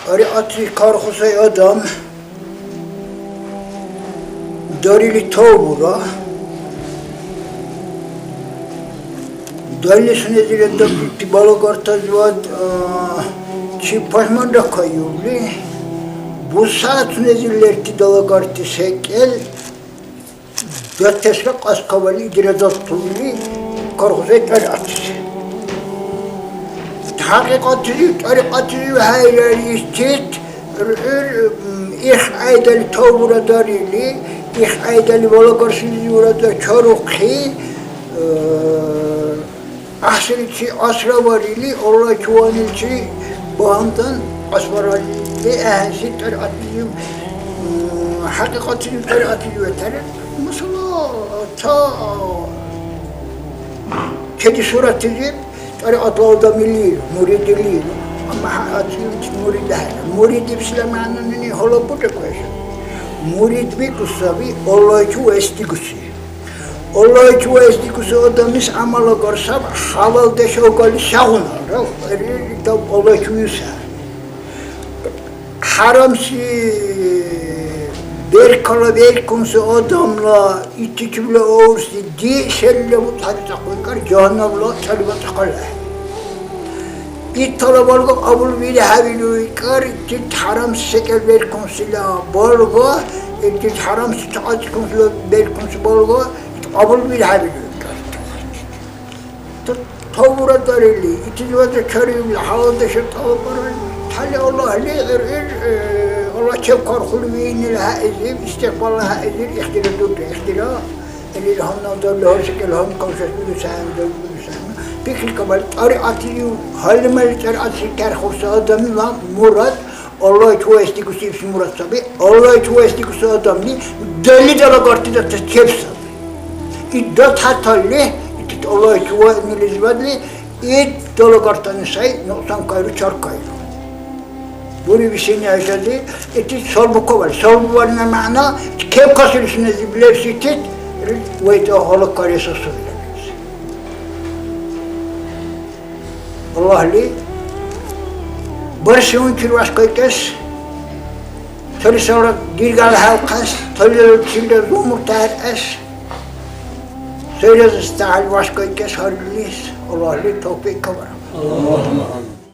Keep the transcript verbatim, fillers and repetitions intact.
ТӀарикьатли кархусай адам дарили тавбура. Далли сунезирад дакӀибти балагартазивад, а, чи пашманра кайубли, бусягӀят сунезир лерти далагарти секӀел датесра кьас-кавалли дирезартули кархусай тӀарикьатлизи. ХӀякьикьатлизив, тӀарикьатлизив хӀейрар итит, гӀур, м, ихкьяйдали тавбура дарили, ихкьяйдали валагарсилизивра чарухъи, э, ГӀяхӀсиличи асра варили, Аллагьчи ваниличи багьандан асваралли, ахӀенси тӀарикьатлизив, м, хӀякьикьатлизив тӀарикьатлизив ветарар. Масала, ца чеди суратлизиб тӀарикьатла адам или, мурид или, амма хӀякьикьатлизив мурид ахӀен. Мурид ибсила мягӀна нуни гьалаб бучӀа кайса. Мурид бикӀус саби, Аллагьчи вайс дигуси. Аллагьичи вайс дигуси адамлис гӀямал агар саб, халалдеш агали сегъунара, итаб Аллагьичи виуси. ХӀярамси беркала беркунси адамла итичибла аурси ди селла мутӀабицӀахъу икӀар, жагьаннабла цӀали бацӀахъалахӀе. Итала балга кьабулбирхӀявилу икӀар, итил хӀярамси секӀал беркунсила балга, итил хӀярамси ца кьацӀикунсила беркунси балга, ит кьабулбирхӀявилу икӀар. Т-, тавбура дарили, итил ваза чариубли, хӀялалдешра тӀалаббарили, тали Аллагьли гӀергъир, э, Аллагь чевкархули виънила хӀяйзиб, истигъфарла хӀяйзир, ихтира дурри, ихтира. Илис гьанна агарли гьар секӀал гьанкӀ кавшес бирусаан, дургбирусаан. Пикрикабал, тӀарикьатлизив, гьалимали тӀарикьатлизи кархурси адамла мурад, Аллагьичи вайс дигуси ибси мурад саби. Аллагьичи вайс дигуси адамли далли далагарти датес чеб саби. Ит датхӀяталли, итит Аллагьичи ваънилизибадли, ит далагартани сай нукьсанкайру, чаркайру. Буриб сени хӀяжали, ити салбукабали. Салбуварна мягӀна, кевкасили сунезиб левси итит, вайтӀа гьалаккарес асубирар. Аллагьли барсигъунтир вяшкайкӀес, цалисалра диргала хӀялкьес, цалисалра зумуртахӀеркьес, цалисалра вяшкайкӀес гьариллис Аллагьли тавфикь кабара. Аллагьумма амин.